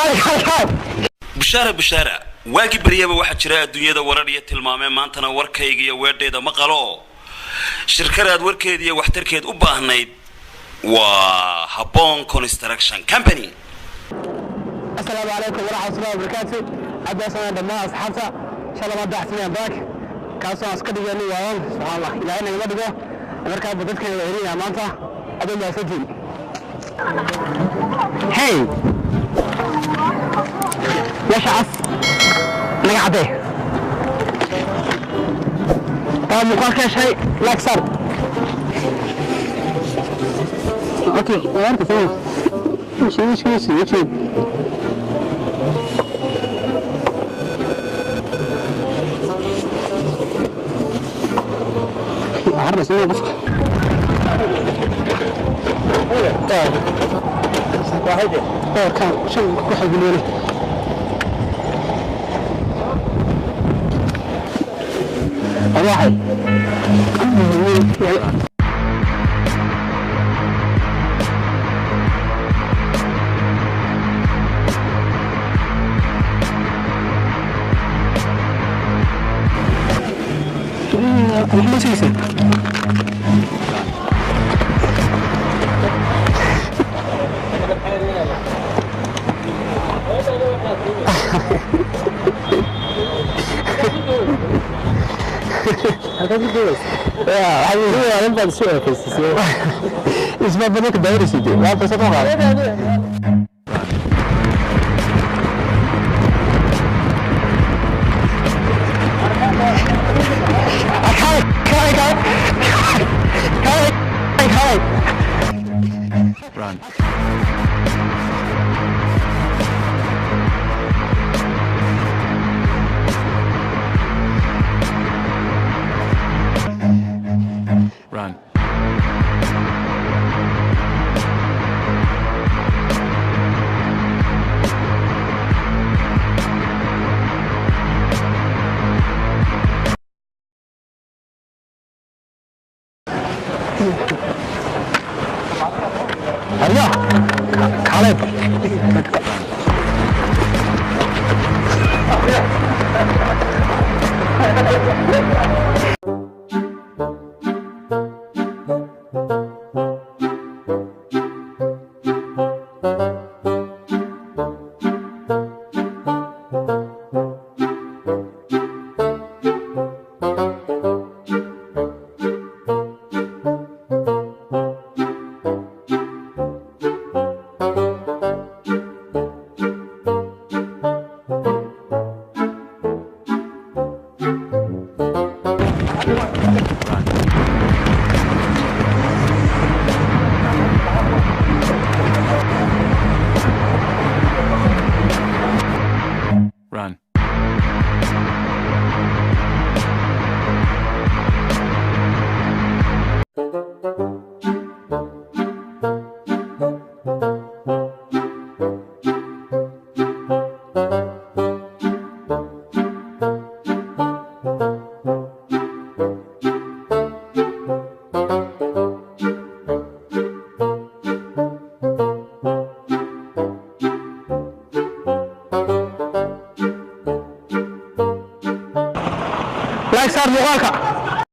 Kaay, kaay, kaay. Bushaara, bushaara. Waagii baryaba waxaa jira adduunyada warar iyo tilmaamee. Maantana warkayga iyo weedhayda ma qalo. Shirkadaad warkeed iyo waxtarkeed u baahnayd waa Habboon Construction Company. Asalaamu calaykum waraxmatullahi wabarakaatu. Cabdaasanaan dhammaan asxaabta. Shalay baan daxsinaya baak kaasoo aan iska dhigayno waayan. Subxaan Allah, Ilaahay nagama dhigo. Markaa dadkeena waa helinaya maanta. Adoo mahadsantiin. Hey, meesha cas naga caddee. Taa muuqaal ka heshay, like sar. Okay, waa arkaysaa. Wishi, wishi, wishi. Waxaan rabaa qofka. Kan shan ku xigiliyay. Waxay. Maxaa sheegaysaa? Isma badanka daawraysid waa fursad u qaad. Kaalay, kaalay, kaalay, kaalay. Run. Run. Arya, kaalay.